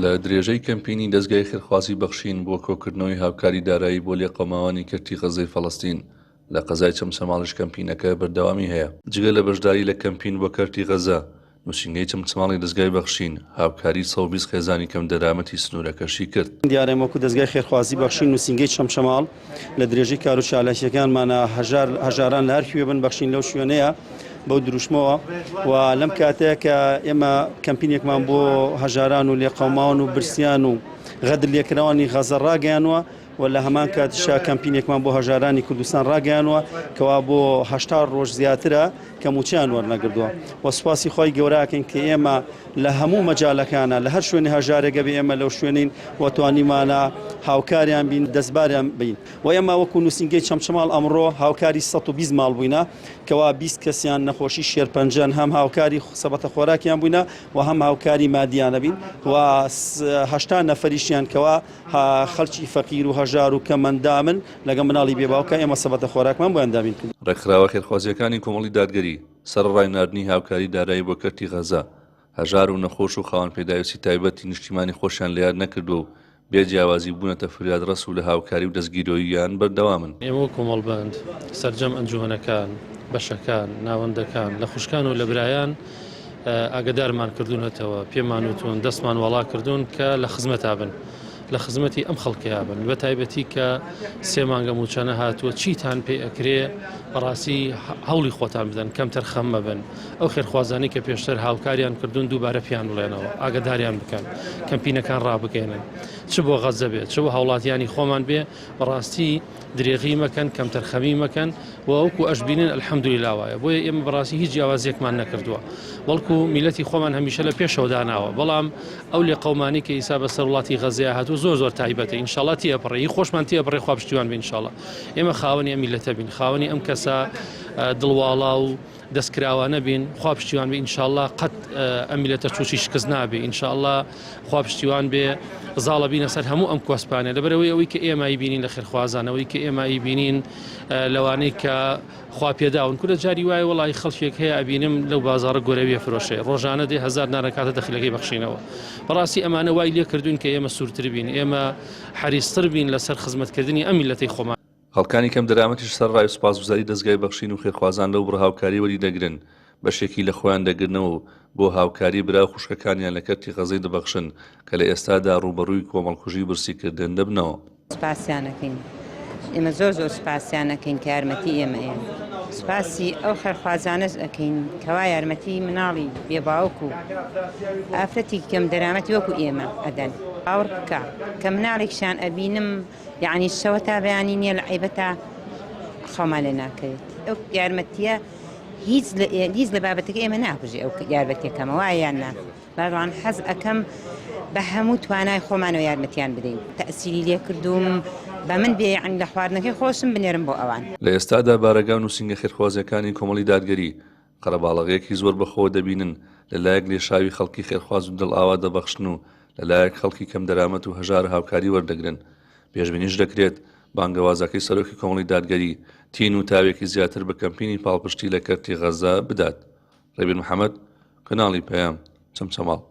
لە درێژەی کەمپینی دەزگای خێرخوازی بەخشین بۆ کۆکردنەوەی هاوکاری دارایی بۆ لێقەوماوانی کەرتی غەززەی فەڵەستین، لە قەزای چەمچەماڵیش کەمپینەکە بەردەوامی هەیە. جگە لە بەشداری لە کەمپین بۆ کەرتی غەززە، نووسینگەی چەمچەماڵی دەزگای بەخشین، هاوکاری 120 خێزانی کەمدەرامەتی سنوورەکەشی کرد. دیارە ئێمە وەکو دەزگای خێرخوازی بەخشین نووسینگەی چەمچەماڵ لە درێژەی کارو چالاکیەکانمانە هەژار هەژاران لە هەر کوێ بن بەخشین لەو شوێنەیە بەو دروشمەوە و لەم کاتەیە کە ئێمە کەمپینێکمان بۆ هەژاران و لێقەوماوان و برسیان و غەدر لێکراوانی غەزە ڕاگەیانوە و لە هەمان کاتیشا کەمپینێکمان بۆ هەژارانی کوردستان ڕاگەیانوە کەوا بۆ 80 ڕۆژ زیاترە کە موچەیان وەرنەگردووە و سوپاسی خوای گەورە ئەکەین کە ئێمە لە هەموو مەجالەکانە لە هەر شوێنی هەژارێک ئەبێ ئێمە لەو شوێنین و توانیمانە هاوکاریان بین دەستباریان بین و ئێمە وەکو نووسینگەی چەمچەماڵ ئەمڕۆ هاوکاری 120 ماڵ بووینە کەوا 20 کەسیان نەخۆشی شێرپەنجەن هەم هاوکاری سەبەتە خۆراکیان بووینە و هەم هاوکاری مادیانە بین و 80 نەفەریشیان کەوا خەڵکی فەقیر و هەژار و کەمەندامن لەگەڵ مناڵی بێ باوکە ئێمە سەبەتە خۆراکمان بۆیان دابین کرد. ڕێکخراوە خێرخوازییەکانی کۆمەڵی دادگەری، سەرەڕای ناردنی هاوکاری دارایی بۆ کەرتی غەزە، هەژار و نەخۆش و خاوەن پێداویستی تایبەتی نیشتیمانی خۆشیان لەیاد نەکردووە و بێ جیاوازی بوونەتە فریادڕەس و لە هاوکاری و دەستگیرۆییان بەردەوامن. ئێمە وەک کۆمەڵبەند، سەرجەم ئەنجومەنەکان، بەشەکان، ناوەندەکان، لە خوشکان و لە برایان ئاگەدارمان کردوونەتەوە، پێمان وتوون، دەستمان واڵا کردوون کە لە خزمەتا بن. لە خزمەتی ئەم خەڵکەیا بن بە تایبەتی کە سێ مانگە مووچە نەهاتووە چیتان پێ ئەکرێ بەڕاستی هەوڵی خۆتان بدەن کەمتەرخەم مەبن ئەو خێرخوازانەی کە پێشتر هاوکاریان کردوون دووبارە پێیان بڵێنەوە ئاگداریان بکەن کەمپینەکان ڕابگەێنن چ بۆ غەزە بێت چ بۆ هاوڵاتیانی خۆمان بێ بەڕاستی درێغی مەکەن، کەمتەرخەمی مەکەن و وەکو ئەشبینن الحمدللە وایە، بۆیە ئێمە بەڕاستی هیچ جیاوازیەکمان نەکردووە، بەڵکو میللەتی خۆمان هەمیشە لە پێشەوە داناوە، بەڵام ئەو لێقەومانەی کە ئیسا بەسەر وڵاتی غەزەیا هاتووە زۆر زۆر تایبەتە، ان شاءاللە تێئەپەڕێ، هی خۆشمان تێئەپەڕێ خوا پشتیوان بێ ان شاءاللە ئێمە خاوەنی ئەم میللەتە بین، خاوەنی ئەم کەسە دڵواڵا و دەست کراوانە بین خوا پشتیوان بێ ئینشاءاللە قەت ئەم میلەتە تووشی شکست نابێ ئینشاءاللە خوا پشتیوان بێ زاڵە بینە سەر هەموو ئەم کۆسپانە لەبەرەوەی ئەوەی کە ئێمە بینین لە خێرخوازانەوەی کە ئێمە بینین لەوانەی کە خوا پێداون کورە جاری وایە وڵی خەڵکێک هەیە ئەبینم لەو بازاڕە گۆرەویە فرۆشێ ڕۆژانە دێ هەزار نارەکاتە دەخلەکەی بەخشینەوە بەڕاستی ئەمانە وای لێ کردوین کە ئێمە سوورتر بین ئێمە حەریستر بین لەسەر خزمەتکردنی ئەم میلەتەی خۆمان. خەڵکانی کەم دەرامەتیش سەرەڕای سوپاسگوزاری دەزگای بەخشین و خێرخوازان لەو بڕە هاوکاریە وەری دەگرن، بەشێکی لە خۆیان دەگرنەوە و بۆ هاوکاری برا و خوشکەکانیان لە کەرتی غەزەی دەبەخشن کە لە ئێستادا ڕووبەڕووی کۆمەڵکوژی و برسیکردن دەبنەوە. سوپاسیان ئەکەین ئێمە زۆر زۆر سوپاسیان ئەکەین کە یارمەتی ئێمە ئەیەن سوپاسی ئەو خێرخوازانەش ئەکەین کەوا یارمەتی مناڵی بێ باوک و ئافرەتی کەم دەرامەتی وەکو ئێمە ئەدەن باوەڕ بکە کە مناڵێکشیان ئەبینم یەعنی شەوە تا بەیانی نییە لە عەیبەتا خەومان لێ ناکەوێت ئەو یارمەتیە هیچ لە هیچ لە بابەتەکە ئێمە ناکوژێ ئەو یارمەتیەکەمە وایە یان نا بەڵام حەز ئەکەم بە هەموو توانای خۆمانەوە یارمەتیان بدەین تەسیری لێ کردووم بە من بێ یەعنی لە خواردنەکەی خۆشم بنێرم بۆ ئەوان. لە ئێستادا بارەگا و نووسینگە خێرخوازییەکانی کۆمەڵی دادگەری، قەرەباڵەغییەکی زۆر بەخۆوە دەبینن، لە لایەک لێشاوی خەڵکی خێرخواز و دڵئاوا دەبەخشن و لە لایەک خەڵکی کەمدەرامەت و هەژار هاوکاری وەردەگرن. پێشبینیش دەکرێت بانگەوازەکەی سەرۆکی کۆمەڵی دادگەری، تین و تاوێکی زیاتر بە کەمپینی پاڵپشتی لە کەرتی غەززە بدات. ڕێبین محەمەد، کەناڵی پەیام، چەمچەماڵ.